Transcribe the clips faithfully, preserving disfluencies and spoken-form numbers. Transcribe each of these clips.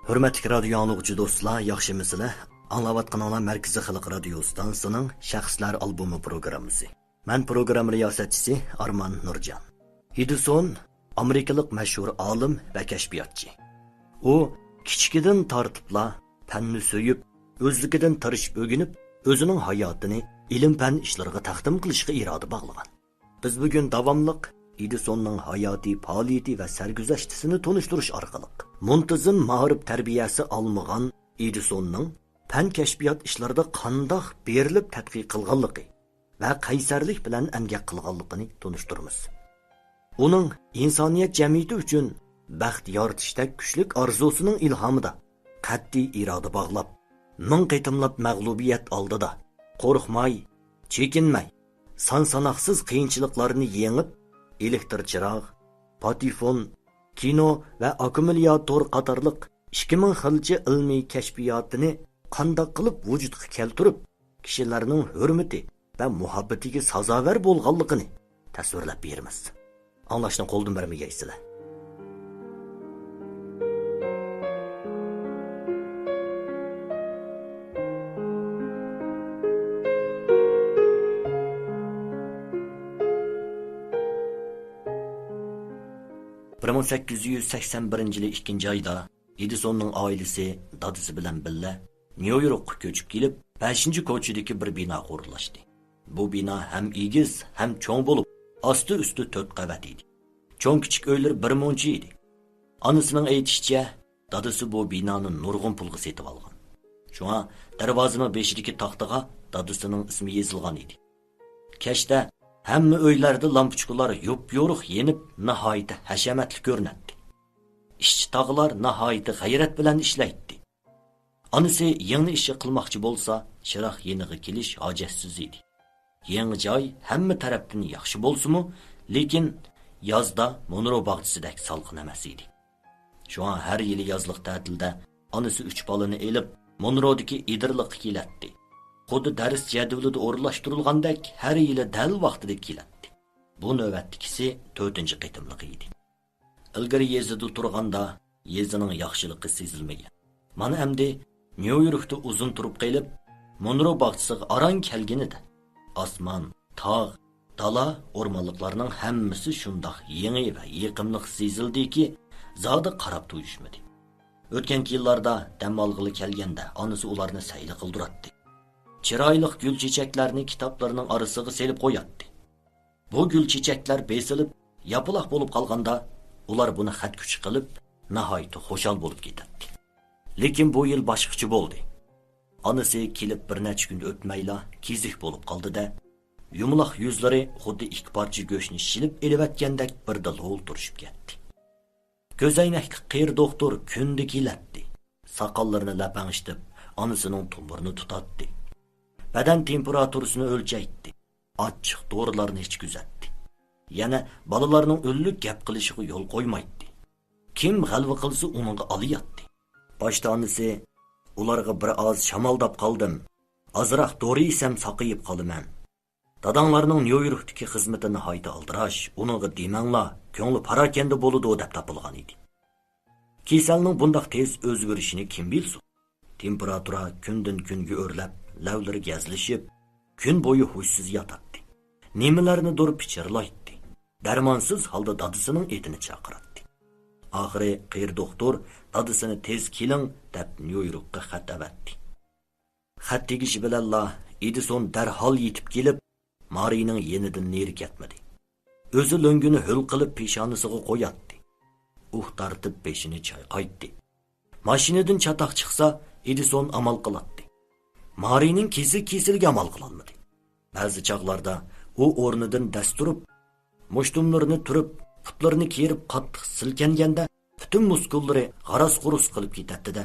ھۆرمەتلىك رادىيو ئاڭلىغۇچى دوستلار، ياخشىمۇسىلەر؟ ئاڭلاۋاتقىنىڭلار مەركىزىي خەلق رادىيو ئىستانسىسىنىڭ شەخسلەر ئالبومى پروگراممىسى. مەن پروگرامما رىياسەتچىسى ئارمان نۇرجان. ئېدىسون ئامېرىكىلىق مەشھۇر ئالىم ۋە كەشپىياتچى. ئۇ كىچىكىدىن تارتىپلا پەننى سۆيۈپ، ئۆزلۈكىدىن تىرىشىپ ئۆگىنىپ، ئۆزىنىڭ ھاياتىنى ئىلىم-پەن ئىشلىرىغا تەقدىم قىلىشقا ئىرادە باغلىغان. بىز بۈگۈن داۋاملىق ئېدىسوننىڭ ھاياتىي پائالىيىتى ۋە سەرگۈزەشتىسىنى تونۇشتۇرۇش ئارقىلىق، مۇنتىزىم مائارىپ تەربىيەسى ئالمىغان ئېدىسوننىڭ پەن كەشپىيات ئىشلىرىدا قانداق بېرىلىپ تەتقىق قىلغانلىقى ۋە قەيسەرلىك بىلەن ئەمگەك قىلغانلىقىنى تونۇشتۇرىمىز. ئۇنىڭ ئىنسانىيەت جەمئىيىتى ئۈچۈن بەخت يارىتىشتەك كۈچلۈك ئارزۇسىنىڭ ئىلھامىدا قەتئىي ئىرادە باغلاپ، مىڭ قېتىملاپ مەغلۇبىيەت ئالدىدا قورقماي، چېكىنمەي، سان ساناقسىز قىيىنچىلىقلارنى يېڭىپ، ئېلېكتر چىراغ، پاتېفون، كىنو ۋە ئاككۇمۇلياتور قاتارلىق ئىككى مىڭ خىلچە ئىلمىي كەشپىياتىنى قانداق قىلىپ ۋۇجۇدقا كەلتۈرۈپ، كىشىلەرنىڭ ھۆرمىتى ۋە مۇھەببىتىگە سازاۋەر بولغانلىقىنى تەسۋىرلەپ بېرىمىز. ئاڭلاشنى قولدىن بەرمىگەيسىلەر. بىر مىڭ سەككىز يۈز سەكسەن بىرىنچى يىلى ئىككىنچى ئايدا ئېدىسوننىڭ ئائىلىسى دادىسى بىلەن بىللە نيۇ يوركقا كۆچۈپ كېلىپ، بەشىنچى كوچىدىكى بىر بىناغا ئورۇنلاشتى. بۇ بىنا ھەم ئېگىز، ھەم چوڭ بولۇپ، ئاستى-ئۈستى تۆت قەۋەت ئىدى. چوڭ-كىچىك ئۆيلىرى بىر مۇنچە ئىدى. ئانىسىنىڭ ئېيتىشىچە، دادىسى بۇ بىنانى نۇرغۇن پۇلغا سېتىۋالغان. شۇڭا دەرۋازىنىڭ بېشىدىكى تاختىغا دادىسىنىڭ ئىسمى يېزىلغان ئىدى. كەچتە ھەممە ئۆيلەردە لامپۇچكىلار يوپيورۇق يېنىپ، ناھايىتى ھەشەمەتلىك كۆرۈنەتتى. ئىشچى تاغىلار ناھايىتى غەيرەت بىلەن ئىشلەيتتى. ئانىسى يېڭى ئىشى قىلماقچى بولسا، چىراغ يېنىغا كېلىش ھاجەتسىز ئىدى. يېڭى جاي ھەممە تەرەپتىن ياخشى بولسىمۇ، لېكىن يازدا مونرو باغچىسىدەك سالقىن ئەمەس ئىدى. شۇڭا ھەر يىلى يازلىق تەتىلدە ئانىسى ئۈچ بالىنى ئېلىپ، مونرودىكى ئېدىرلىققا كېلەتتى. خۇددى دەرس جەدۋىلىدە ئورۇنلاشتۇرۇلغاندەك ھەر يىلى دەل ۋاقتىدا كېلەتتى. بۇ نۆۋەتتىكىسى تۆتىنچى قېتىملىقى ئىدى. ئىلگىرى يېزىدا تۇرغاندا يېزىنىڭ ياخشىلىقى سېزىلمىگەن. مانا ئەمدى نيۇ يوركتا ئۇزۇن تۇرۇپ قېلىپ، مونرو باغچىسىغا ئاران كەلگىنىدە، ئاسمان، تاغ، دالا، ئورمانلىقلارنىڭ ھەممىسى شۇنداق يېڭى ۋە يېقىملىق سېزىلدىكى، زادى قاراپ تويۇشمىدى. ئۆتكەنكى يىللاردا دەم ئالغىلى كەلگەندە ئانىسى ئۇلارنى سەيلە قىلدۇراتتى. چىرايلىق گۈل چېچەكلەرنى كىتابلىرىنىڭ ئارىسىغا سېلىپ قوياتتى. بۇ گۈل چېچەكلەر بېسىلىپ، ياپىلاق بولۇپ قالغاندا، ئۇلار بۇنى خەتكۈچە قىلىپ، ناھايىتى خۇشال بولۇپ كېتەتتى. لېكىن بۇ يىل باشقىچە بولدى. ئانىسى كېلىپ بىر نەچچە كۈن ئۆتمەيلا كېزىك بولۇپ قالدى-دە، يۇمىلاق يۈزلىرى خۇددى ئىككى پارچە گۆشنى شىلىپ ئېلىۋەتكەندەك بىردىنلا ئولتۇرۇشۇپ كەتتى. كۆزەينەكلىك قېرى دوختۇر كۈندە كېلەتتى. ساقاللىرىنى لەپەڭشىتىپ، ئانىسىنىڭ تومۇرىنى تۇتاتتى. بەدەن تېمپېراتۇرىسىنى ئۆلچەيتتى. ئاچچىق دورىلارنى ئىچكۈزەتتى. يەنە بالىلارنىڭ ئۈنلۈك گەپ قىلىشىغا يول قويمايتتى. كىم غەلۋە قىلسا، ئۇنىڭغا ئالىياتتى. باشتا ئانىسى، ئۇلارغا بىر ئاز شامالداپ قالدىم. ئازراق دورا يېسەم، ساقىيىپ قالىمەن. داداڭلارنىڭ نيۇ يوركتىكى خىزمىتى ناھايىتى ئالدىراش، ئۇنىڭغا دېمەڭلار، كۆڭلى پاراكەندە بولىدۇ، دەپ تاپىلغان ئىدى. كېسەلنىڭ بۇنداق تېز ئۆزگىرىشىنى كىم بىلسۇن؟ تېمپېراتۇرا كۈندىن كۈنگە ئۆرلەپ، لەۋلىرى گەزلىشىپ، كۈن بويى ھوشسىز ياتاتتى. نېمىلەرنىدۇر پىچىرلايتتى. دەرمانسىز ھالدا دادىسىنىڭ ئېتىنى چاقىراتتى. ئاخىرى قېرى دوختۇر دادىسىنى تېز كېلىڭ دەپ نيۇ يوركقا خەت ئەۋەتتى. خەت تېگىشى بىلەنلا ئېدىسون دەرھال يېتىپ كېلىپ، مارىنىڭ يېنىدىن نېرى كەتمىدى. ئۆزى لۆڭگىنى ھۆل قىلىپ پېشانىسىغا قوياتتى. ئۇھ تارتىپ بېشىنى چايقايتتى. ماشىنىدىن چاتاق چىقسا، ئېدىسون ئامال قىلاتتى. مارىنىڭ كېسىك كېسىلىگە ئامال قىلالمىدى. بەزى چاغلاردا ئۇ ئورنىدىن دەس تۇرۇپ، مۇشتۇملىرىنى تۈرۈپ، پۇتلىرىنى كېرىپ قاتتىق سىلكەنگەندە، پۈتۈن مۇسكۇللىرى غاراس-غۇرۇس قىلىپ كېتەتتى-دە،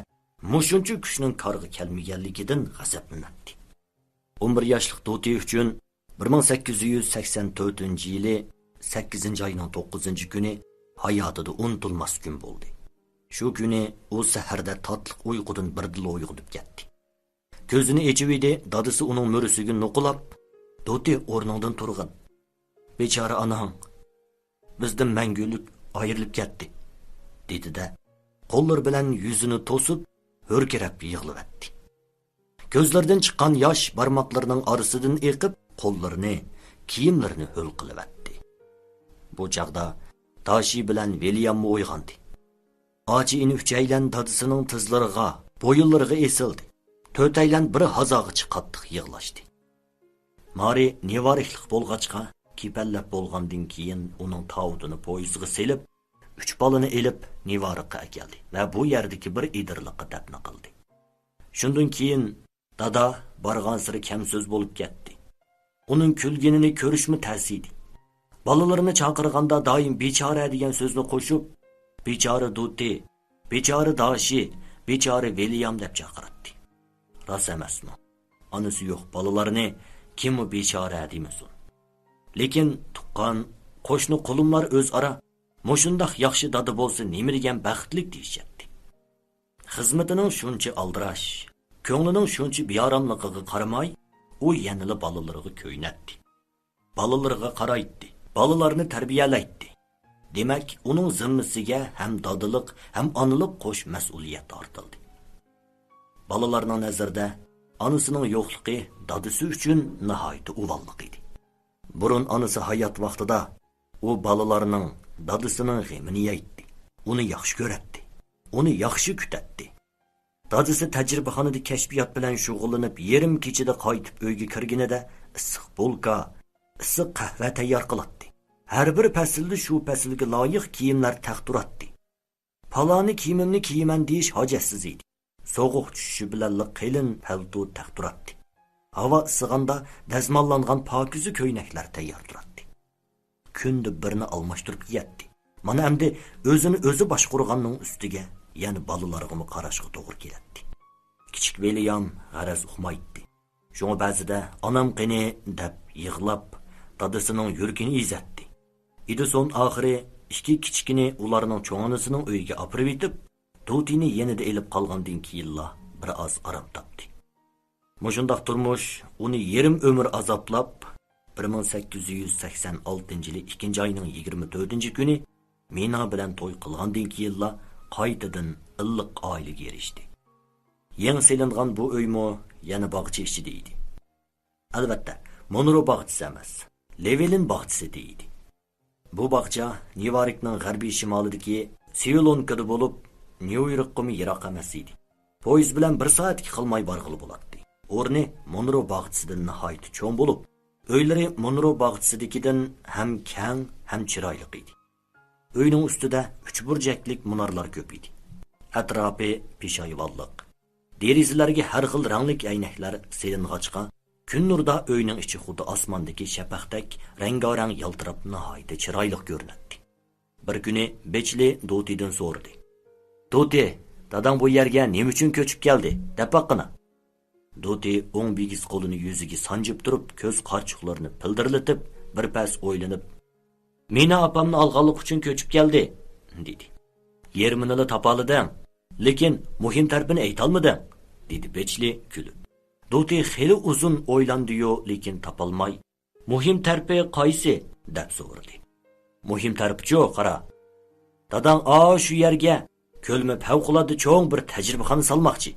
مۇشۇنچە كۈچنىڭ كارغا كەلمىگەنلىكىدىن غەزەپلىنەتتى. ئون بىر ياشلىق دوتى ئۈچۈن بىر مىڭ سەككىز يۈز سەكسەن تۆتىنچى يىلى سەككىزىنچى ئاينىڭ توققۇزىنچى كۈنى ھاياتىدا ئۇنتۇلماس كۈن بولدى. شۇ كۈنى ئۇ سەھەردە تاتلىق ئۇيقۇدىن بىردىنلا ئويغىنىپ كەتتى. كۆزىنى ئېچىۋىدى، دادىسى ئۇنىڭ مۈرىسىگە نوقۇلاپ، «دوتى، ئورنۇڭدىن تۇرغىن. بىچارە ئاناڭ بىزدىن مەڭگۈلۈك ئايرىلىپ كەتتى» دېدى-دە، قوللىرى بىلەن يۈزىنى توسۇپ، ھۆركىرەپ يىغلىۋەتتى. كۆزلىرىدىن چىققان ياش بارماقلىرىنىڭ ئارىسىدىن ئېقىپ، قوللىرىنى، كىيىملىرىنى ھۆل قىلىۋەتتى. بۇ چاغدا داشى بىلەن ۋىلياممۇ ئويغاندى. ئاچا ئىنى ئۈچەيلەن دادىسىنىڭ تىزلىرىغا، بويۇنلىرىغا ئېسىلدى. تۆتەيلەن بىر ھازاغىچە قاتتىق يىغلاشتى. مارى نېۋارىكلىق بولغاچقا، كېپەنلەپ بولغاندىن كېيىن ئۇنىڭ تاۋۇتىنى پويىزغا سېلىپ، ئۈچ بالىنى ئېلىپ نېۋارىكقا ئەكەلدى ۋە بۇ يەردىكى بىر ئېدىرلىققا دەپنە قىلدى. شۇندىن كېيىن دادا بارغانسېرى كەمسۆز بولۇپ كەتتى. ئۇنىڭ كۈلگىنىنى كۆرۈشمۇ تەس ئىدى. بالىلىرىنى چاقىرغاندا دائىم بىچارە دېگەن سۆزنى قوشۇپ، بىچارە دوتى، بىچارە داشى، بىچارە ۋىليام دەپ چاقىراتتى. راست ئەمەسمۇ؟ ئانىسى يوق بالىلارنى كىممۇ بىچارە دېمىسۇن. لېكىن تۇغقان، قوشنا قولۇملار ئۆزئارا مۇشۇنداق ياخشى دادا بولسا نېمە دېگەن بەختلىك دېيىشەتتى. خىزمىتىنىڭ شۇنچە ئالدىراش، كۆڭلىنىڭ شۇنچە بىئاراملىقىغا قارىماي، ئۇ يەنىلا بالىلىرىغا كۆيۈنەتتى. بالىلىرىغا قارايتتى، بالىلارنى تەربىيەلەيتتى. دېمەك، ئۇنىڭ زىممىسىگە ھەم دادىلىق، ھەم ئانىلىق قوش مەسئۇلىيەت ئارتىلدى. بالىلارنىڭ نەزىرىدە ئانىسىنىڭ يوقلۇقى دادىسى ئۈچۈن ناھايىتى ئۇۋاللىق ئىدى. بۇرۇن ئانىسى ھايات ۋاقتىدا ئۇ بالىلارنىڭ، دادىسىنىڭ غېمىنى يەيتتى، ئۇنى ياخشى كۆرەتتى، ئۇنى ياخشى كۈتەتتى. دادىسى تەجرىبىخانىدا كەشپىيات بىلەن شۇغۇللىنىپ، يېرىم كېچىدە قايتىپ ئۆيگە كىرگىنىدە ئىسسىق بولكا، ئىسسىق قەھۋە تەييار قىلاتتى. ھەر بىر پەسىلدە شۇ پەسىلگە لايىق كىيىملەر تەختۇراتتى. پالانى كىيىمىمنى كىيىمەن دېيىش ھاجەتسىز ئىدى. سوغۇق چۈشۈشى بىلەنلا قېلىن پەلتو تەختۇراتتى. ھاۋا ئىسسىغاندا دەزماللانغان پاكىزە كۆينەكلەر تەييار تۇراتتى. كۈندە بىرنى ئالماشتۇرۇپ كىيەتتى. مانا ئەمدى ئۆزىنى ئۆزى باشقۇرغاننىڭ ئۈستىگە يەنە بالىلارغىمۇ قاراشقا توغرا كېلەتتى. كىچىك ۋىليام غەرەز ئۇقمايتتى. شۇڭا بەزىدە «ئانام قېنى؟» دەپ يىغلاپ، دادىسىنىڭ يۈرىكىنى ئېزەتتى. ئېدىسون ئاخىرى ئىككى كىچىكىنى ئۇلارنىڭ چوڭ ئانىسىنىڭ ئۆيىگە ئاپىرىۋېتىپ، دوتىنى يېنىدا ئېلىپ قالغاندىن كېيىنلا بىر ئاز ئارام تاپتى. مۇشۇنداق تۇرمۇش ئۇنى يېرىم ئۆمۈر ئازابلاپ، بىر مىڭ سەككىز يۈز سەكسەن ئالتىنچى يىلى ئىككىنچى ئاينىڭ يىگىرمە تۆتىنچى كۈنى مىنا بىلەن توي قىلغاندىن كېيىنلا قايتىدىن ئىللىق ئائىلىگە ئېرىشتى. يېڭى سېلىنغان بۇ ئۆيمۇ يەنە باغچە ئىچىدە ئىدى. ئەلۋەتتە، مونرو باغچىسى ئەمەس، لېۋېلىن باغچىسى دېيىلدى. بۇ باغچە نيۇ يوركنىڭ غەربىي شىمالىدىكى سيۇلونكىدا بولۇپ، نيۇ يوركقىمۇ يىراق ئەمەس ئىدى. پويىز بىلەن بىر سائەتكە قالماي بارغىلى بولاتتى. ئورنى مونرو باغچىسىدىن ناھايىتى چوڭ بولۇپ، ئۆيلىرى مونرو باغچىسىدىكىدىن ھەم كەڭ، ھەم چىرايلىق ئىدى. ئۆينىڭ ئۈستىدە ئۈچ بۇرجەكلىك مۇنارلار كۆپ ئىدى. ئەتراپى پېشايۋانلىق. دېرىزىلەرگە ھەر خىل رەڭلىك ئەينەكلەر سېلىنغاچقا، كۈن نۇرىدا ئۆينىڭ ئىچى خۇددى ئاسماندىكى شەپەقتەك رەڭگارەڭ يالتىراپ، ناھايىتى چىرايلىق كۆرۈنەتتى. بىر كۈنى بېچلى دوتىدىن سورىدى: «دوتى، داداڭ بۇ يەرگە نېمە ئۈچۈن كۆچۈپ كەلدى؟ دەپ باققىنا.» دوتى ئوڭ بىگىز قولىنى يۈزىگە سانجىپ تۇرۇپ، كۆز قارىچۇقلىرىنى پىلدىرلىتىپ، بىر پەس ئويلىنىپ، «مىنا ئاپامنى ئالغانلىق ئۈچۈن كۆچۈپ كەلدى» دېدى. «يېرىمىنىلا تاپالىدىڭ، لېكىن مۇھىم تەرىپىنى ئېيتالمىدىڭ» دېدى بېچلى كۈلۈپ. دوتى خېلى ئۇزۇن ئويلاندىيۇ، لېكىن تاپالماي، «مۇھىم تەرىپى قايسى؟» دەپ سورىدى. «مۇھىم تەرىپىچۇ، قارا، داداڭ ئاشۇ يەرگە كۆلىمى پەۋقۇلئاددە چوڭ بىر تەجرىبىخانا سالماقچى»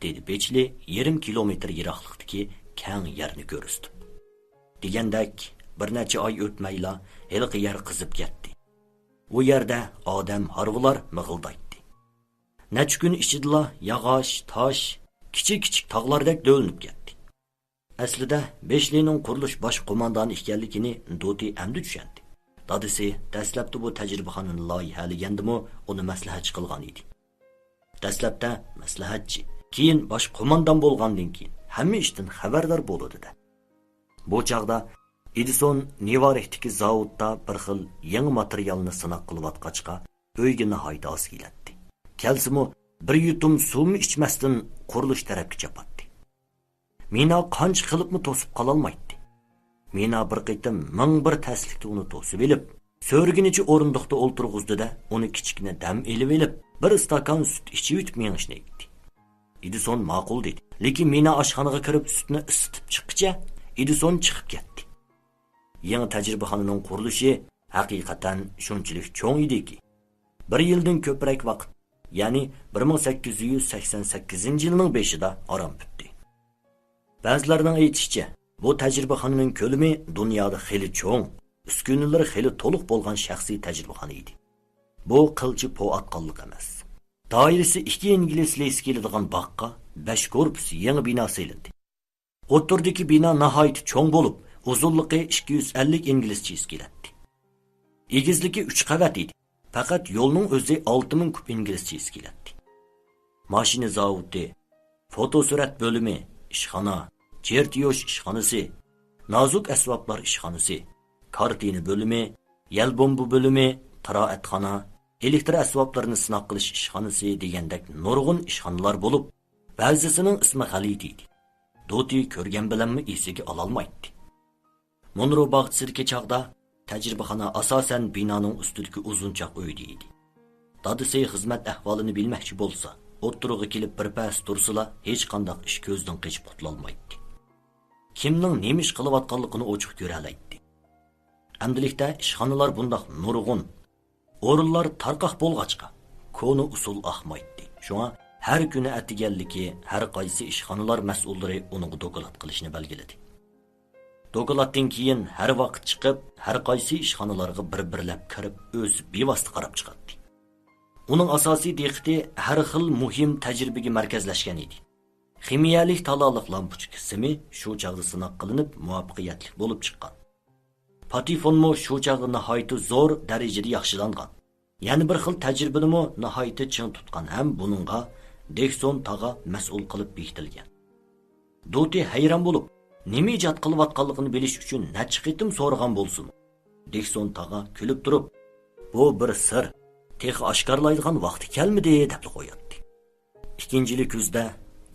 دېدى بېچلى يېرىم كىلومېتىر يىراقلىقتىكى كەڭ يەرنى كۆرسىتىپ. دېگەندەك، بىر نەچچە ئاي ئۆتمەيلا ھېلىقى يەر قىزىپ كەتتى. ئۇ يەردە ئادەم، ھارۋىلار مىغىلدايتتى. نەچچە كۈن ئىچىدىلا ياغاچ، تاش، كىچىك-كىچىك تاغلاردەك دۆۋىلىنىپ كەتتى. ئەسلىدە بېچلىنىڭ قۇرۇلۇش باش قوماندانى ئىكەنلىكىنى دوتى ئەمدى چۈشەندى. دادىسى دەسلەپتە بۇ تەجرىبىخانىنى لايىھەلىگەندىمۇ ئۇنى مەسلىھەتچى قىلغان ئىدى. دەسلەپتە مەسلىھەتچى، كېيىن باش قوماندان بولغاندىن كېيىن ھەممە ئىشتىن خەۋەردار بولىدۇ-دە. بۇ چاغدا ئېدىسون نېۋاركتىكى زاۋۇتتا بىر خىل يېڭى ماتېرىيالنى سىناق قىلىۋاتقاچقا، ئۆيگە ناھايىتى ئاز كېلەتتى. كەلسىمۇ، بىر يۇتۇم سۇمۇ ئىچمەستىن قۇرۇلۇش تەرەپكە چاپاتتى. مىنا قانچە قىلىپمۇ توسۇپ قالالمايتتى. مىنا بىر قېتىم مىڭ بىر تەسلىكتە ئۇنى توسۇۋېلىپ، سۆرىگىنىچە ئورۇندۇقتا ئولتۇرغۇزدى-دە، ئۇنى كىچىككىنە دەم ئېلىۋېلىپ، بىر ئىستاكان سۈت ئىچىۋېتىپ مېڭىشنى ئېيتتى. ئېدىسون ماقۇل دېدى. لېكىن مىنا ئاشخانىغا كىرىپ سۈتنى ئىسسىتىپ چىققىچە، ئېدىسون چىقىپ كەتتى. يېڭى تەجرىبىخانىنىڭ قۇرۇلۇشى ھەقىقەتەن شۇنچىلىك چوڭ ئىدىكى، بىر يىلدىن كۆپرەك ۋاقىت يەنى بىر مىڭ سەككىز يۈز سەكسەن سەككىزىنچى يىلنىڭ بېشىدا ئاران پۈتتى. بەزىلەرنىڭ ئېيتىشىچە، بۇ تەجرىبىخانىنىڭ كۆلىمى دۇنيادا خېلى چوڭ، ئۈسكۈنىلىرى خېلى تولۇق بولغان شەخسىي تەجرىبىخانا ئىدى. بۇ قىلچە پو ئاتقانلىق ئەمەس. دائىرىسى ئىككى ئىنگلىز لېيسى كېلىدىغان باغقا بەش كورپۇس يېڭى بىنا سېلىندى. ئوتتۇرىدىكى بىنا ناھايىتى چوڭ بولۇپ، ئۇزۇنلۇقى ئىككى يۈز ئەللىك ئىنگلىز چېسى كېلەتتى. ئېگىزلىكى ئۈچ قەۋەت ئىدى. پەقەت يولنىڭ ئۆزى ئالتە مىڭ كۇب ئىنگلىز چېسى كېلەتتى. ماشىنا زاۋۇتى، فوتوسۈرەت بۆلۈمى، ئىشخانا، چېرتيوژ ئىشخانىسى، نازۇك ئەسۋابلار ئىشخانىسى، كارتىنا بۆلۈمى، يەل بومبا بۆلۈمى، قىرائەتخانا، ئېلېكتر ئەسۋابلىرىنى سىناق قىلىش ئىشخانىسى دېگەندەك نۇرغۇن ئىشخانىلار بولۇپ، بەزىسىنىڭ ئىسمى غەلىتە ئىدى. دوتى كۆرگەن بىلەنمۇ ئېسىگە ئالالمايتتى. مونرو باغچىسىدىكى چاغدا تەجرىبىخانا ئاساسەن بىنانىڭ ئۈستىدىكى ئۇزۇنچاق ئۆيدە ئىدى. دادىسى خىزمەت ئەھۋالىنى بىلمەكچى بولسا، ئوتتۇرىغا كېلىپ بىر پەس تۇرسىلا، ھېچقانداق ئىش كۆزدىن قېچىپ قۇتۇلالمايتتى. كىمنىڭ نېمە ئىش قىلىۋاتقانلىقىنى ئوچۇق كۆرەلەيتتى. ئەمدىلىكتە ئىشخانىلار بۇنداق نۇرغۇن، ئورۇنلار تارقاق بولغاچقا، كونا ئۇسۇل ئاقمايتتى. شۇڭا ھەر كۈنى ئەتىگەنلىكى ھەر قايسى ئىشخانىلار مەسئۇللىرى ئۇنىڭغا دوكلات قىلىشنى بەلگىلىدى. دوكلاتتىن كېيىن ھەر ۋاقىت چىقىپ، ھەر قايسى ئىشخانىلارغا بىر-بىرلەپ كىرىپ، ئۆزى بىۋاسىتە قاراپ چىقاتتى. ئۇنىڭ ئاساسىي دىققىتى ھەر خىل مۇھىم تەجرىبىگە مەركەزلەشكەن ئىدى. خىمىيەلىك تالالىق لامپۇچكا سىمى شۇ چاغدا سىناق قىلىنىپ، مۇۋەپپەقىيەتلىك بولۇپ چىققان. پاتېفونمۇ شۇ چاغدا ناھايىتى زور دەرىجىدە ياخشىلانغان. يەنە بىر خىل تەجرىبىنىمۇ ناھايىتى چىڭ تۇتقان ھەم بۇنىڭغا دېكسون تاغا مەسئۇل قىلىپ بېكىتىلگەن. دوتى ھەيران بولۇپ، نېمە ئىجاد قىلىۋاتقانلىقىنى بىلىش ئۈچۈن نەچچە قېتىم سورىغان بولسىمۇ، دېكسون تاغا كۈلۈپ تۇرۇپ، «بۇ بىر سىر، تېخى ئاشكارىلايدىغان ۋاقتى كەلمىدى» دەپلا قوياتتى. ئىككىنچى يىلى كۈزدە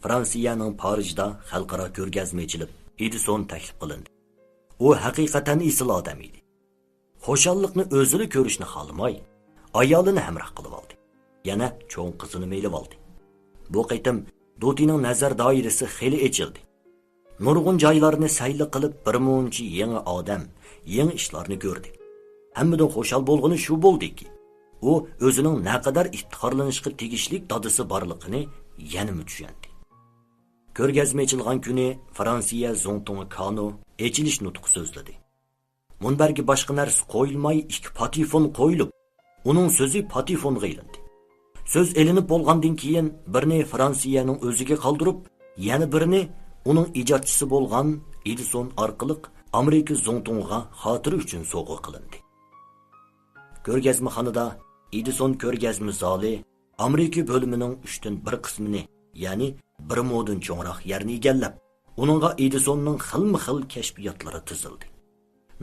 فرانسىيەنىڭ پارىژدا خەلقئارا كۆرگەزمە ئېچىلىپ، ئېدىسون تەكلىپ قىلىندى. ئۇ ھەقىقەتەن ئېسىل ئادەم ئىدى. خۇشاللىقنى ئۆزىلا كۆرۈشنى خالىماي، ئايالىنى ھەمراھ قىلىۋالدى. يەنە چوڭ قىزىنىمۇ ئېلىۋالدى. بۇ قېتىم دوتىنىڭ نەزەر دائىرىسى خېلى ئېچىلدى. نۇرغۇن جايلارنى سەيلە قىلىپ، بىرمۇنچە يېڭى ئادەم، يېڭى ئىشلارنى كۆردى. ھەممىدىن خۇشال بولغىنى شۇ بولدىكى، ئۇ ئۆزىنىڭ نەقەدەر ئىپتىخارلىنىشقا تېگىشلىك دادىسى بارلىقىنى يەنىمۇ چۈشەندى. كۆرگەزمە ئېچىلغان كۈنى فرانسىيە زۇڭتۇڭى كانو ئېچىلىش نۇتقى سۆزلىدى. مۇنبەرگە باشقا نەرسە قويۇلماي، ئىككى پاتېفون قويۇلۇپ، ئۇنىڭ سۆزى پاتېفونغا ئېلىندى. سۆز ئېلىنىپ بولغاندىن كېيىن، بىرىنى فرانسىيەنىڭ ئۆزىگە قالدۇرۇپ، يەنە بىرىنى ئۇنىڭ ئىجادچىسى بولغان ئېدىسون ئارقىلىق ئامېرىكا زۇڭتۇڭىغا خاتىرە ئۈچۈن سوۋغا قىلىندى. كۆرگەزمىخانىدا ئېدىسون كۆرگەزمە زالى ئامېرىكا بۆلۈمىنىڭ ئۈچتىن بىر قىسمىنى، يەنى بىر مودىن چوڭراق يەرنى ئىگىلەپ، ئۇنىڭغا ئېدىسوننىڭ خىلمۇ خىل كەشپىياتلىرى تىزىلدى.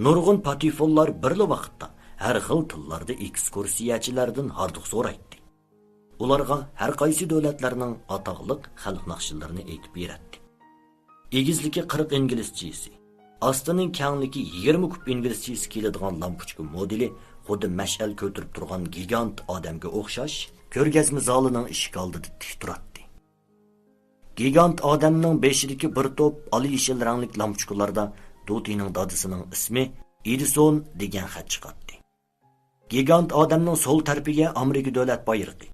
نۇرغۇن پاتېفونلار بىرلا ۋاقىتتا ھەر خىل تىللاردا ئېكسكۇرسىيەچىلەردىن ھاردۇق سورايتتى. ئۇلارغا ھەر قايسى دۆلەتلەرنىڭ ئاتاقلىق خەلق ناخشىلىرىنى ئېيتىپ بېرەتتى. ئېگىزلىكى قىرىق ئىنگلىز چېسى، ئاستىنىڭ كەڭلىكى يىگىرمە كۇب ئىنگلىز چېسى كېلىدىغان لامپۇچكا مودېلى خۇددى مەشئەل كۆتۈرۈپ تۇرغان گىگانت ئادەمگە ئوخشاش، كۆرگەزمە زالىنىڭ ئىشىك ئالدىدا تىك تۇراتتى. گىگانت ئادەمنىڭ بېشىدىكى بىر توپ ئالا يېشىل رەڭلىك لامپۇچكىلاردا دوتىنىڭ دادىسىنىڭ ئىسمى ئېدىسون دېگەن خەت چىقاتتى. گىگانت ئادەمنىڭ سول تەرىپىگە ئامېرىكا دۆلەت بايرىقى،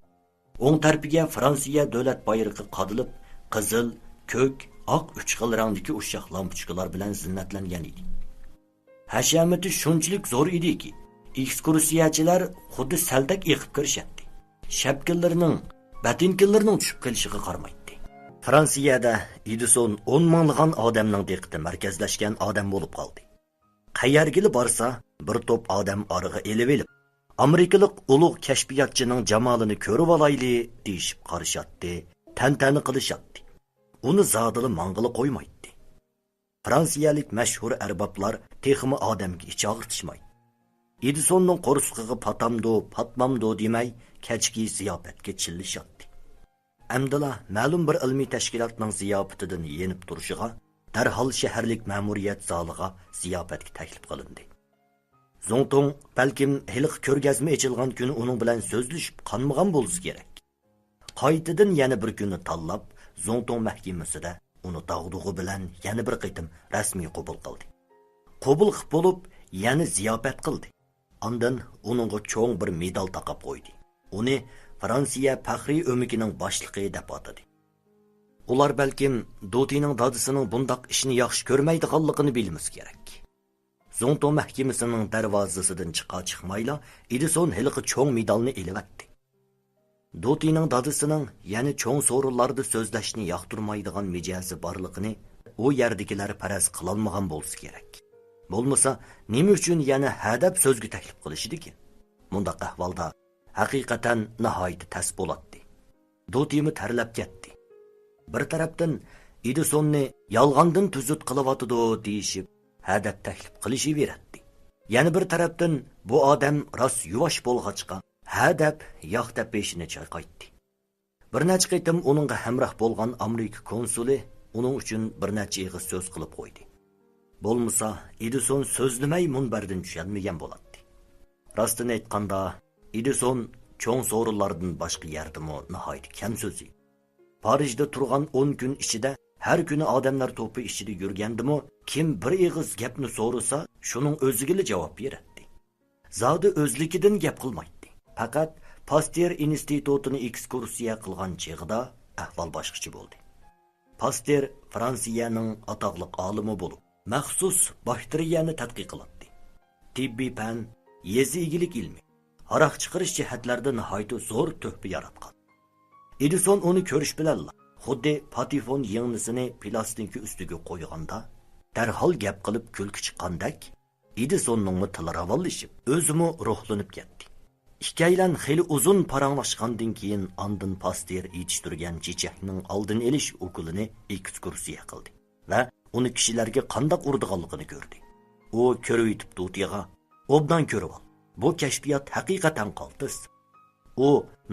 ئوڭ تەرىپىگە فرانسىيە دۆلەت بايرىقى قادىلىپ، قىزىل، كۆك، ئاق ئۈچ خىل رەڭدىكى ئۇششاق لامپۇچكىلار بىلەن زىننەتلەنگەن ئىدى. ھەشەمىتى شۇنچىلىك زور ئىدىكى، ئېكسكۇرسىيەچىلەر خۇددى سەلدەك ئېقىپ كىرىشەتتى. شەپكىلىرىنىڭ، بەتىنكىلىرىنىڭ چۈشۈپ قېلىشىغا قارىمايتتى. فرانسىيەدە ئېدىسون ئون مىڭلىغان ئادەمنىڭ دىققىتى مەركەزلەشكەن ئادەم بولۇپ قالدى. قەيەرگىلا بارسا، بىر توپ ئادەم ئارىغا ئېلىۋېلىپ، «ئامېرىكىلىق ئۇلۇغ كەشپىياتچىنىڭ جامالىنى كۆرۈۋالايلى» دېيىشىپ قارىشاتتى، تەنتەنە قىلىشاتتى. ئۇنى زادىلا ماڭغىلى قويمايتتى. فرانسىيەلىك مەشھۇر ئەربابلار تېخىمۇ ئادەمگە ئىچ ئاغرىتىشماي، ئېدىسوننىڭ قورسىقىغا پاتامدۇ، پاتمامدۇ دېمەي، كەچكى زىياپەتكە چىللىشاتتى. ئەمدىلا مەلۇم بىر ئىلمىي تەشكىلاتنىڭ زىياپىتىدىن يېنىپ تۇرۇشىغا دەرھال شەھەرلىك مەمۇرىيەت زالىغا زىياپەتكە تەكلىپ قىلىندى. زۇڭتۇڭ بەلكىم ھېلىقى كۆرگەزمە ئېچىلغان كۈنى ئۇنىڭ بىلەن سۆزلىشىپ قانمىغان بولسا كېرەك. قايتىدىن يەنە بىر كۈننى تاللاپ، زۇڭتۇڭ مەھكىمىسىدە ئۇنى داغدۇغا بىلەن يەنە بىر قېتىم رەسمىي قوبۇل قىلدى. قوبۇل قىپ بولۇپ، يەنە زىياپەت قىلدى. ئاندىن ئۇنىڭغا چوڭ بىر مېدال تاقاپ قويدى. ئۇنى فرانسىيە پەخرىي ئۆمىكىنىڭ باشلىقى دەپ ئاتىدى. ئۇلار بەلكىم دوتىنىڭ دادىسىنىڭ بۇنداق ئىشنى ياخشى كۆرمەيدىغانلىقىنى بىلمىسا كېرەك. زۇڭتۇ مەھكىمىسىنىڭ دەرۋازىسىدىن چىقا-چىقمايلا ئېدىسون ھېلىقى چوڭ مېدالنى ئېلىۋەتتى. دوتىنىڭ دادىسىنىڭ يەنە چوڭ سورۇنلاردا سۆزلەشنى ياقتۇرمايدىغان مىجەزى بارلىقىنى ئۇ يەردىكىلەر پەرەز قىلالمىغان بولسا كېرەك. بولمىسا، نېمە ئۈچۈن يەنە ھە دەپ سۆزگە تەكلىپ قىلىشىدىكىن؟ مۇنداق ئەھۋالدا ھەقىقەتەن ناھايىتى تەس بولاتتى. دوتىمۇ تەرلەپ كەتتى. بىر تەرەپتىن ئېدىسوننى يالغاندىن تۈزۈت قىلىۋاتىدۇ دېيىشىپ، ھە دەپ تەكلىپ قىلىشىۋېرەتتى. يەنە بىر تەرەپتىن بۇ ئادەم راست يۇۋاش بولغاچقا، ھە دەپ، ياق دەپ بېشىنى چايقايتتى. بىر نەچچە قېتىم ئۇنىڭغا ھەمراھ بولغان ئامېرىكا كونسۇلى ئۇنىڭ ئۈچۈن بىر نەچچە ئېغىز سۆز قىلىپ قويدى. بولمىسا، ئېدىسون سۆزلىمەي مۇنبەردىن چۈشەلمىگەن بولاتتى. راستىنى ئېيتقاندا، ئېدىسون چوڭ سورۇنلاردىن باشقا يەردىمۇ ناھايىتى كەم سۆزلىدى. پارىژدا تۇرغان ئون كۈن ئىچىدە ھەر كۈنى ئادەملەر توپى ئىچىدە يۈرگەندىمۇ، كىم بىر ئېغىز گەپنى سورىسا، شۇنىڭ ئۆزىگىلا جاۋاب بېرەتتى. زادى ئۆزلۈكىدىن گەپ قىلمايتتى. پەقەت پاستېر ئىنستىتۇتىنى ئېكسكۇرسىيە قىلغان چېغىدا ئەھۋال باشقىچە بولدى. پاستېر فرانسىيەنىڭ ئاتاقلىق ئالىمى بولۇپ، مەخسۇس باكتېرىيەنى تەتقىق قىلاتتى. تېببىي پەن، يېزا ئىگىلىك ئىلمى، ھاراق چىقىرىش جەھەتلەردە ناھايىتى زور تۆھپە ياراتقان. ئېدىسون ئۇنى كۆرۈش بىلەنلا، خۇددى پاتېفون يىڭنىسىنى پىلاستىنكا ئۈستىگە قويغاندا، دەرھال گەپ قىلىپ كۈلكە چىققاندەك، ئېدىسوننىڭمۇ تىلى راۋانلىشىپ، ئۆزىمۇ روھلىنىپ كەتتى. ئىككىيلەن خېلى ئۇزۇن پاراڭلاشقاندىن كېيىن، ئاندىن پاستېر يېتىشتۈرگەن چېچەكنىڭ ئالدىنى ئېلىش ئوكۇلىنى ئېكسكۇرسىيە قىلدى ۋە ئۇنى كىشىلەرگە قانداق ئۇرىدىغانلىقىنى كۆردى. ئۇ كۆرۈۋېتىپ دوتىغا، «ئوبدان كۆرۈۋال، بۇ كەشپىيات ھەقىقەتەن قالتىس. ئۇ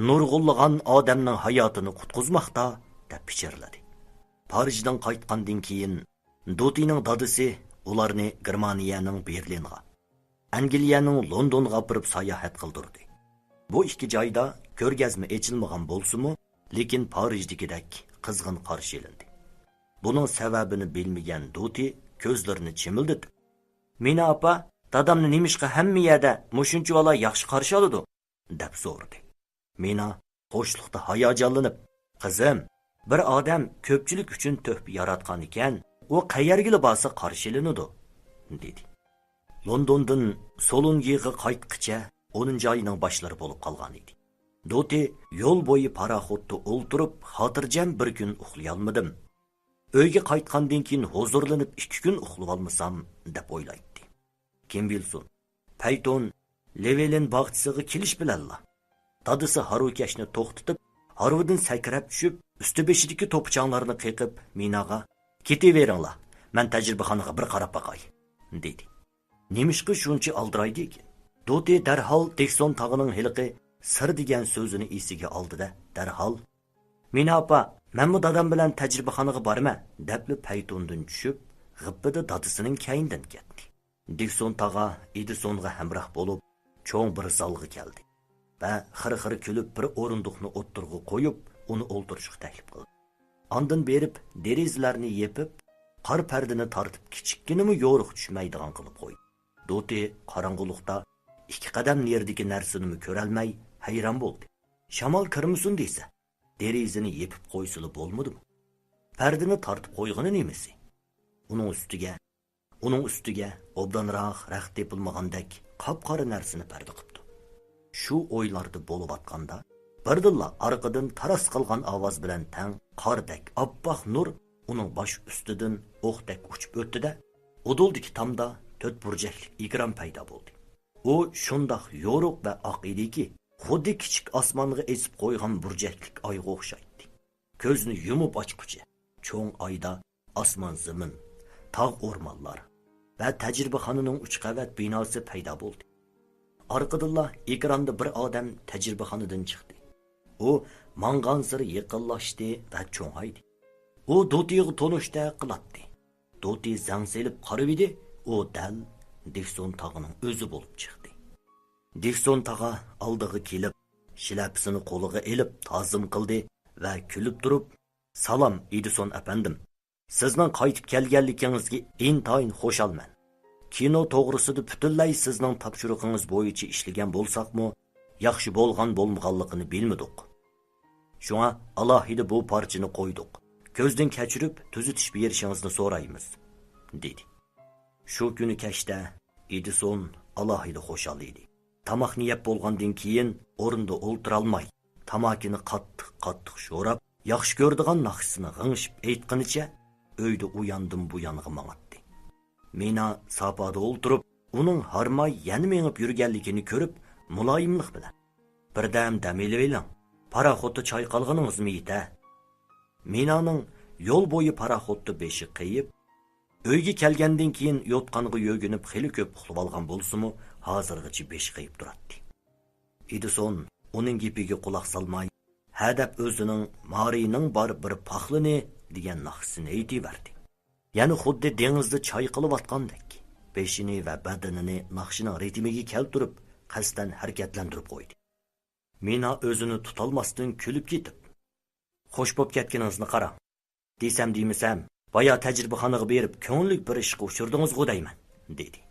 نۇرغۇنلىغان ئادەمنىڭ ھاياتىنى قۇتقۇزماقتا» دەپ پىچىرلىدى. پارىژدىن قايتقاندىن كېيىن، دوتىنىڭ دادىسى ئۇلارنى گېرمانىيەنىڭ بېرلىنغا، ئەنگلىيەنىڭ لوندونغا ئاپىرىپ ساياھەت قىلدۇردى. بۇ ئىككى جايدا كۆرگەزمە ئېچىلمىغان بولسىمۇ، لېكىن پارىژدىكىدەك قىزغىن قارشى ئېلىندى. بۇنىڭ سەۋەبىنى بىلمىگەن دوتى كۆزلىرىنى چىمىلدىتىپ، «مىنا ئاپا، دادامنى نېمىشقا ھەممە يەردە مۇشۇنچىۋالا ياخشى قارشى ئالىدۇ؟» دەپ سورىدى. مىنا خۇشلۇقتا ھاياجانلىنىپ، «قىزىم، بىر ئادەم كۆپچىلىك ئۈچۈن تۆھپە ياراتقان ئىكەن، ئۇ قەيەرگىلا بارسا قارشى ئېلىنىدۇ» دېدى. لوندوندىن سولۇنگىغا قايتقىچە ئونىنچى ئاينىڭ باشلىرى بولۇپ قالغان ئىدى. دوتى يول بويى پاراخوتتا ئولتۇرۇپ، خاتىرجەم بىر كۈن ئۇخلىيالمىدىم. ئۆيگە قايتقاندىن كېيىن ھۇزۇرلىنىپ ئىككى كۈن ئۇخلىۋالمىسام دەپ ئويلايتتى. كىم بىلسۇن، پەيتون لېۋېلىن باغچىسىغا كېلىش بىلەنلا، دادىسى ھارۋىكەشنى توختىتىپ، ھارۋىدىن سەكرەپ چۈشۈپ، ئۈستى بېشىدىكى توپا-چاڭلارنى قېقىپ، مىناغا، «كېتىۋېرىڭلار، مەن تەجرىبىخانىغا بىر قاراپ باقاي» دېدى. نېمىشقا شۇنچە ئالدىرايدىكىن؟ دوتى دەرھال دىكسون تاغىنىڭ ھېلىقى سىر دېگەن سۆزىنى ئېسىگە ئالدى-دە، دەرھال، «مىنا ئاپا، مەنمۇ دادام بىلەن تەجرىبىخانىغا بارىمەن» دەپلا پەيتوندىن چۈشۈپ، غىپپىدە دادىسىنىڭ كەينىدىن كەتتى. دىكسون تاغا ئېدىسونغا ھەمراھ بولۇپ، چوڭ بىر زالغا كەلدى ۋە خىر-خىر كۈلۈپ، بىر ئورۇندۇقنى ئوتتۇرىغا قويۇپ، ئۇنى ئولتۇرۇشقا تەكلىپ قىلدى. ئاندىن بېرىپ، دېرىزىلەرنى يېپىپ، قار پەردىنى تارتىپ، كىچىككىنىمۇ يورۇق چۈشمەيدىغان قىلىپ قويدى. دوتى قاراڭغۇلۇقتا ئىككى قەدەم نېرىدىكى نەرسىنىمۇ كۆرەلمەي، ھەيران بولدى. شامال كىرمىسۇن دېسە، دېرىزىنى يېپىپ قويسىلا بولمىدىمۇ؟ پەردىنى تارتىپ قويغىنى نېمىسى؟ ئۇنىڭ ئۈستىگە، ئۇنىڭ ئۈستىگە ئوبدانراق رەخت تېپىلمىغاندەك قاپقارا نەرسىنى پەردە قىپتۇ. شۇ ئويلاردا بولۇۋاتقاندا، بىردىنلا ئارقىدىن تاراس قىلغان ئاۋاز بىلەن تەڭ قاردەك ئاپئاق نۇر ئۇنىڭ باش ئۈستىدىن ئوقتەك ئۇچۇپ ئۆتتى-دە، ئۇدۇلدىكى تامدا تۆت بۇرجەكلىك ئېكران پەيدا بولدى. ئۇ شۇنداق يورۇق ۋە ئاق ئىدىكى، خۇددى كىچىك ئاسمانغا ئېسىپ قويغان بۇرجەكلىك ئايغا ئوخشايتتى. كۆزنى يۇمۇپ ئاچقۇچە، چوڭ ئايدا ئاسمان زېمىن، تاغ ئورمانلار ۋە تەجرىبىخانىنىڭ ئۈچ قەۋەت بىناسى پەيدا بولدى. ئارقىدىنلا ئېكراندا بىر ئادەم تەجرىبىخانىدىن چىقتى. ئۇ ماڭغانسېرى يېقىنلاشتى ۋە چوڭايدى. ئۇ دوتىغا تونۇشتەك قىلاتتى. دوتى زەڭ سېلىپ قارىۋىدى، ئۇ دەل دىكسون تاغىنىڭ ئۆزى بولۇپ چىقتى. دىكسون تاغا ئالدىغا كېلىپ، شىلەپىسىنى قولىغا ئېلىپ تازىم قىلدى ۋە كۈلۈپ تۇرۇپ، «سالام، ئېدىسون ئەپەندىم. سىزنىڭ قايتىپ كەلگەنلىكىڭىزگە ئىنتايىن خۇشالمەن. كىنو توغرىسىدا پۈتۈنلەي سىزنىڭ تاپشۇرۇقىڭىز بويىچە ئىشلىگەن بولساقمۇ، ياخشى بولغان بولمىغانلىقىنى بىلمىدۇق. شۇڭا ئالاھىدە بۇ پارچىنى قويدۇق. كۆزدىن كەچۈرۈپ تۈزىتىش بېرىشىڭىزنى سورايمىز، دېدى. شۇ كۈنى كەچتە ئېدىسون ئالاھىدە خۇشال ئىدى. تاماقنى يەپ بولغاندىن كېيىن ئورنىدا ئولتۇرالماي، تاماكىنى قاتتىق-قاتتىق شوراپ، ياخشى كۆرىدىغان ناخشىسىنى غىڭشىپ ئېيتقىنىچە ئۆيدە ئۇياندىن بۇيانغا ماڭاتتى. مىنا ساپادا ئولتۇرۇپ، ئۇنىڭ ھارماي يەنە مېڭىپ يۈرگەنلىكىنى كۆرۈپ، مۇلايىملىق بىلەن، «بىردەم دەم ئېلىۋېلىڭ، پاراخوتتا چايقالغىنىڭىزمۇ يېتە.» مىنانىڭ يول بويى پاراخوتتا بېشى قېيىپ، ئۆيگە كەلگەندىن كېيىن يوتقانغا يۆگىنىپ خېلى كۆپ ئۇخلىۋالغان بولسىمۇ، ھازىرغىچە بېشى قېيىپ تۇراتتى. ئېدىسون ئۇنىڭ گېپىگە قۇلاق سالماي، ھە دەپ ئۆزىنىڭ مارىنىڭ بار بىر پاخلىنى دېگەن ناخشىسىنى ئېيتىۋەردى. يەنە خۇددى دېڭىزدا چايقىلىۋاتقاندەك، بېشىنى ۋە بەدىنىنى ناخشىنىڭ رىتىمىگە كەلتۈرۈپ، قەستەن ھەرىكەتلەندۈرۈپ قويدى. مىنا ئۆزىنى تۇتالماستىن كۈلۈپ كېتىپ، «خوش بوپ كەتكىنىڭىزنى قاراڭ. دېسەم دېمىسەم، بايا تەجرىبىخانىغا بېرىپ، كۆڭۈللۈك بىر ئىشقا ئۇچرىدىڭىزغۇ دەيمەن»، دېدى.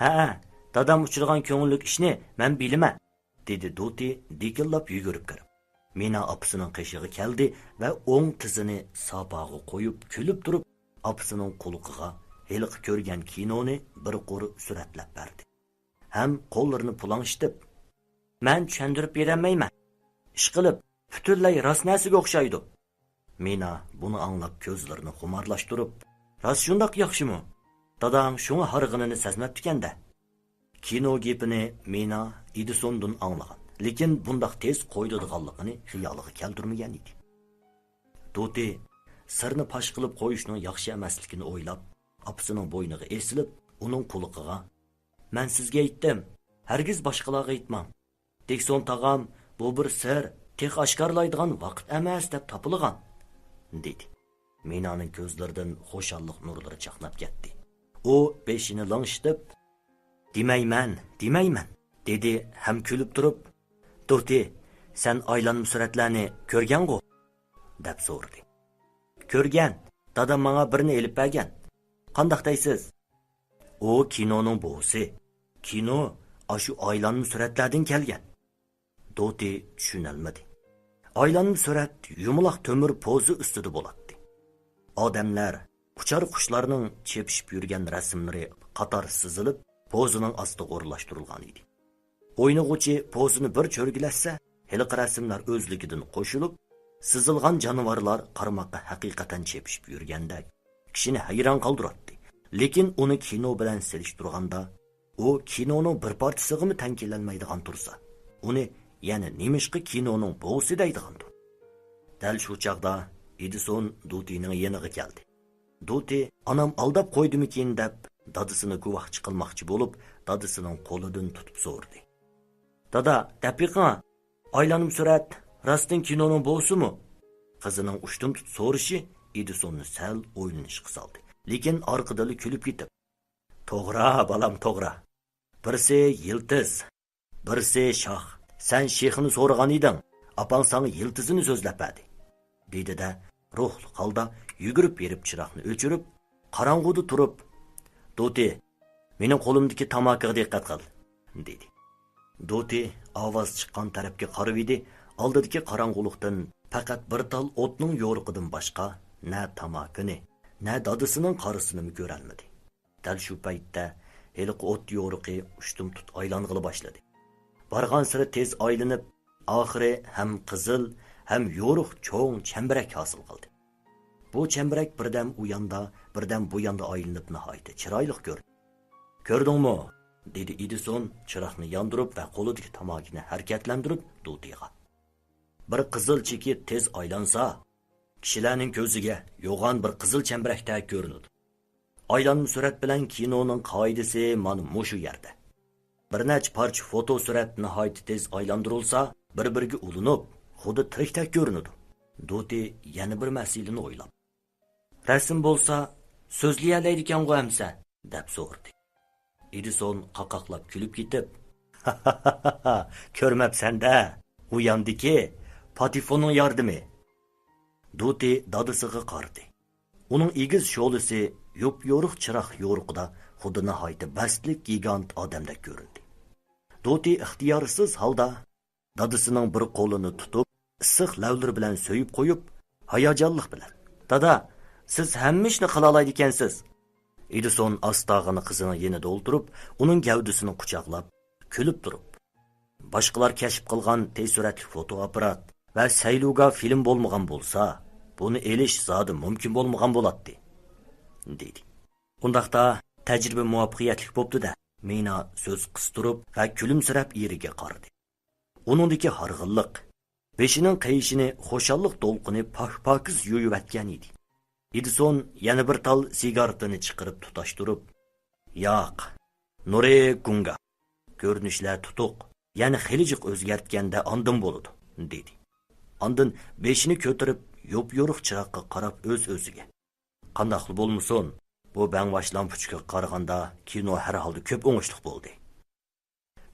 «ھەئە، دادام ئۇچرىغان كۆڭۈللۈك ئىشنى مەن بىلىمەن»، دېدى دوتى دىكىللاپ يۈگۈرۈپ كىرىپ. مىنا ئاپىسىنىڭ قېشىغا كەلدى ۋە ئوڭ تىزىنى ساپاغا قويۇپ، كۈلۈپ تۇرۇپ، ئاپىسىنىڭ قۇلىقىغا ھېلىقى كۆرگەن كىنونى بىر قۇر سۈرەتلەپ بەردى. ھەم قوللىرىنى پۇلاڭشىتىپ، «مەن چۈشەندۈرۈپ بېرەلمەيمەن. ئىشقىلىپ، پۈتۈنلەي راست نەرسىگە ئوخشايدۇ.» مىنا بۇنى ئاڭلاپ كۆزلىرىنى خۇمارلاشتۇرۇپ، «راست شۇنداق ياخشىمۇ؟ داداڭ شۇڭا ھارغىنىنى سەزمەپتىكەن-دە.» كىنو گېپىنى مىنا ئېدىسوندىن ئاڭلىغان، لېكىن بۇنداق تېز قويۇلىدىغانلىقىنى خىيالىغا كەلتۈرمىگەن ئىدى. دوتى سىرنى پاش قىلىپ قويۇشنىڭ ياخشى ئەمەسلىكىنى ئويلاپ، ئاپىسىنىڭ بوينىغا ئېسىلىپ، ئۇنىڭ قۇلىقىغا، «مەن سىزگە ئېيتتىم، ھەرگىز باشقىلارغا ئېيتماڭ. دىكسون تاغام، بۇ بىر سىر، تېخى ئاشكارىلايدىغان ۋاقىت ئەمەس دەپ تاپىلىغان»، دېدى. مىنانىڭ كۆزلىرىدىن خۇشاللىق نۇرلىرى چاقناپ كەتتى. ئۇ بېشىنى لىڭشىتىپ، «دېمەيمەن، دېمەيمەن»، دېدى ھەم كۈلۈپ تۇرۇپ، «دوتى، سەن ئايلانما سۈرەتلەرنى كۆرگەنغۇ؟» دەپ سورىدى. «كۆرگەن، دادام ماڭا بىرنى ئېلىپ بەرگەن.» «قانداق دەيسىز؟» «ئۇ كىنونىڭ بوۋىسى. كىنو ئاشۇ ئايلانما سۈرەتلەردىن كەلگەن.» دوتى چۈشىنەلمىدى. ئايلانما سۈرەت يۇمىلاق تۆمۈر پوزا ئۈستىدە بولاتتى. ئادەملەر، ئۇچار قۇشلارنىڭ چېپىشىپ يۈرگەن رەسىملىرى قاتار سىزىلىپ، پوزىنىڭ ئاستىغا ئورۇنلاشتۇرۇلغان ئىدى. ئوينىغۇچى پوزىنى بىر چۆرگىلەتسە، ھېلىقى رەسىملەر ئۆزلۈكىدىن قوشۇلۇپ، سىزىلغان جانىۋارلار قارىماققا ھەقىقەتەن چېپىشىپ يۈرگەندەك، كىشىنى ھەيران قالدۇراتتى. لېكىن ئۇنى كىنو بىلەن سېلىشتۇرغاندا، ئۇ كىنونىڭ بىر پارچىسىغىمۇ تەڭ كېلەلمەيدىغان تۇرسا، ئۇنى يەنە نېمىشقا كىنونىڭ بوۋىسى دەيدىغاندۇ؟ دەل شۇ چاغدا ئېدىسون دوتىنىڭ يېنىغا كەلدى. دوتى، «ئانام ئالداپ قويدىمىكىن؟» دەپ، دادىسىنى گۇۋاھچى قىلماقچى بولۇپ، دادىسىنىڭ قولىدىن تۇتۇپ سورىدى. «دادا، دەپ بېقىڭا، ئايلانما سۈرەت راستتىن كىنونىڭ بوۋىسىمۇ؟» قىزىنىڭ ئۇشتۇمتۇت سورىشى ئېدىسوننى سەل ئويلىنىشقا سالدى. لېكىن ئارقىدىنلا كۈلۈپ كېتىپ، «توغرا، بالام، توغرا. بىرسى يىلتىز، بىرسى شاخ. سەن شېخىنى سورىغان ئىدىڭ، ئاپاڭ ساڭا يىلتىزىنى سۆزلەپ بەردى.» دېدى-دە، روھلۇق ھالدا يۈگۈرۈپ بېرىپ چىراغنى ئۆچۈرۈپ، قاراڭغۇدا تۇرۇپ، «دوتى، مېنىڭ قولۇمدىكى تاماكىغا دىققەت قىل!» دېدى. دوتى ئاۋاز چىققان تەرەپكە قارىۋىدى، ئالدىدىكى قاراڭغۇلۇقتىن پەقەت بىر تال ئوتنىڭ يورۇقىدىن باشقا نە تاماكىنى، نە دادىسىنىڭ قارىسىنىمۇ كۆرەلمىدى. دەل شۇ پەيتتە ھېلىقى ئوت يورۇقى ئۇشتۇمتۇت ئايلانغىلى باشلىدى. بارغانسېرى تېز ئايلىنىپ، ئاخىرى ھەم قىزىل، ھەم يورۇق چوڭ چەمبىرەك ھاسىل قىلدى. بۇ چەمبىرەك بىردەم ئۇ ياندا، بىردەم بۇ ياندا ئايلىنىپ ناھايىتى چىرايلىق كۆرۈندى. «كۆردۈڭمۇ؟» دېدى ئېدىسون چىراغنى ياندۇرۇپ ۋە قولىدىكى تاماكىنى ھەرىكەتلەندۈرۈپ دوتىغا. «بىر قىزىل چېكىت تېز ئايلانسا، كىشىلەرنىڭ كۆزىگە يوغان بىر قىزىل چەمبىرەكتەك كۆرۈنىدۇ. ئايلانما سۈرەت بىلەن كىنونىڭ قائىدىسى مانا مۇشۇ يەردە. بىر نەچچە پارچە فوتو سۈرەت ناھايىتى تېز ئايلاندۇرۇلسا، بىر-بىرىگە ئۇلىنىپ، خۇددى تىرىكتەك كۆرۈنىدۇ.» دوتى يەنە بىر مەسىلىنى ئويلاپ، «رەسىم بولسا سۆزلىيەلەيدىكەنغۇ ئەمسە؟» دەپ سورىدى. ئېدىسون قاقاقلاپ كۈلۈپ كېتىپ، «كۆرمەپسەن-دە، ئۇ ياندىكى پاتېفوننىڭ ياردىمى.» دوتى دادىسىغا قارىدى. ئۇنىڭ ئېگىز شولىسى يوپيورۇق چىراغ يورۇقىدا خۇددى ناھايىتى بەستلىك گىگانت ئادەمدەك كۆرۈندى. دوتى ئىختىيارسىز ھالدا دادىسىنىڭ بىر قولىنى تۇتۇپ، ئىسسىق لەۋلىرى بىلەن سۆيۈپ قويۇپ، ھاياجانلىق بىلەن، «دادا، سىز ھەممە ئىشنى قىلالايدىكەنسىز!» ئېدىسون ئاستاغىنا قىزىنىڭ يېنىدا ئولتۇرۇپ، ئۇنىڭ گەۋدىسىنى قۇچاقلاپ، كۈلۈپ تۇرۇپ، «باشقىلار كەشىپ قىلغان تېز سۈرئەتلىك فوتوئاپپارات ۋە سەيلۇگا فىلىم بولمىغان بولسا، بۇنى ئېلىش زادى مۇمكىن بولمىغان بولاتتى» دېدى. «ئۇنداقتا تەجرىبە مۇۋەپپەقىيەتلىك بوپتۇ-دە»، مىنا سۆز قىستۇرۇپ ۋە كۈلۈمسىرەپ ئېرىگە قارىدى. ئۇنىڭدىكى ھارغىنلىق، بېشىنىڭ قېيىشىنى خۇشاللىق دولقۇنى پاك-پاكىز يۇيۇۋەتكەن ئىدى. ئېدىسون يەنە بىر تال سىگارېتىنى چىقىرىپ تۇتاشتۇرۇپ، «ياق، نورېي گۇڭگا، كۆرۈنۈشلەر تۇتۇق، يەنە خېلى جىق ئۆزگەرتكەندە ئاندىن بولىدۇ» دېدى. ئاندىن بېشىنى كۆتۈرۈپ، يوپيورۇق چىراغقا قاراپ ئۆز-ئۆزىگە، «قانداقلا بولمىسۇن، بۇ بەڭۋاش لامپۇچكىغا قارىغاندا كىنو ھەر ھالدا كۆپ ئوڭۇشلۇق بولدى.»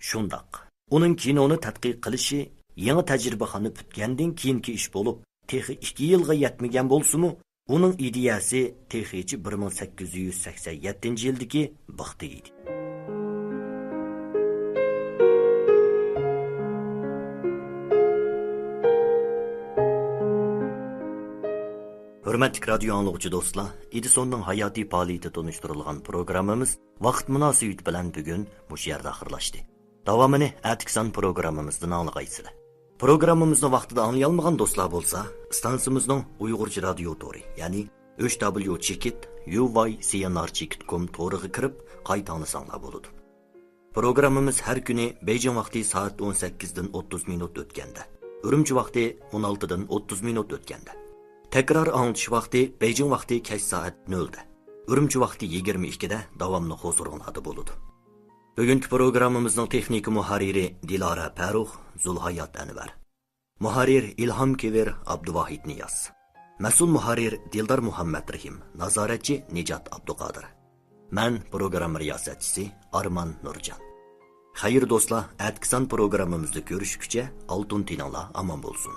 شۇنداق. ئۇنىڭ كىنونى تەتقىق قىلىشى يېڭى تەجرىبىخانا پۈتكەندىن كېيىنكى ئىش بولۇپ، تېخى ئىككى يىلغا يەتمىگەن بولسىمۇ، ئۇنىڭ ئىدىيەسى تېخىچە بىر مىڭ سەككىز يۈز سەكسەن يەتتىنچى يىلدىكى بىختا ئىدى. ھۆرمەتلىك رادىيو ئاڭلىغۇچى دوستلار، ئېدىسوننىڭ ھاياتىي پائالىيىتى تونۇشتۇرۇلغان پروگراممىمىز ۋاقىت مۇناسىۋىتى بىلەن بۈگۈن مۇشۇ يەردە ئاخىرلاشتى. داۋامىنى ئەتىكى سان پروگراممىمىزدىن ئاڭلىغايسىلەر. پروگراممىمىزنى ۋاقتىدا ئاڭلىيالمىغان دوستلار بولسا، ئىستانسىمىزنىڭ ئۇيغۇرچە رادىيو تورى، يەنى ئۈچ دابليۇ چېكىت يۇ ۋاي سى ئېن ئار چېكىت كوم تورىغا كىرىپ قايتا ئاڭلىساڭلار بولىدۇ. پروگراممىمىز ھەر كۈنى بېيجىڭ ۋاقتى سائەت ئون سەككىزدىن ئوتتۇز مىنۇت ئۆتكەندە، ئۈرۈمچى ۋاقتى ئون ئالتىدىن ئوتتۇز مىنۇت ئۆتكەندە، تەكرار ئاڭلىتىش ۋاقتى بېيجىڭ ۋاقتى كەچ سائەت نۆلدە، ئۈرۈمچى ۋاقتى يىگىرمە ئىككىدە داۋاملىق ھۇزۇرۇڭلاردا بولىدۇ. بۈگۈنكى پروگراممىمىزنىڭ تېخنىكا مۇھەررىرى دىلارا پەرۇخ، زۇلھايات ئەنۋەر. مۇھەررىر ئىلھام كېۋىر، ئابدۇۋاھىت نىياز. مەسئۇل مۇھەررىر دىلدار مۇھەممەترېھىم، نازارەتچى نىجات ئابدۇقادىر. مەن پروگرامما رىياسەتچىسى ئارمان نۇرجان. خەير دوستلار، ئەتىكى سان پروگراممىمىزدا كۆرۈشكۈچە ئالتۇن تېنىڭلار ئامان بولسۇن.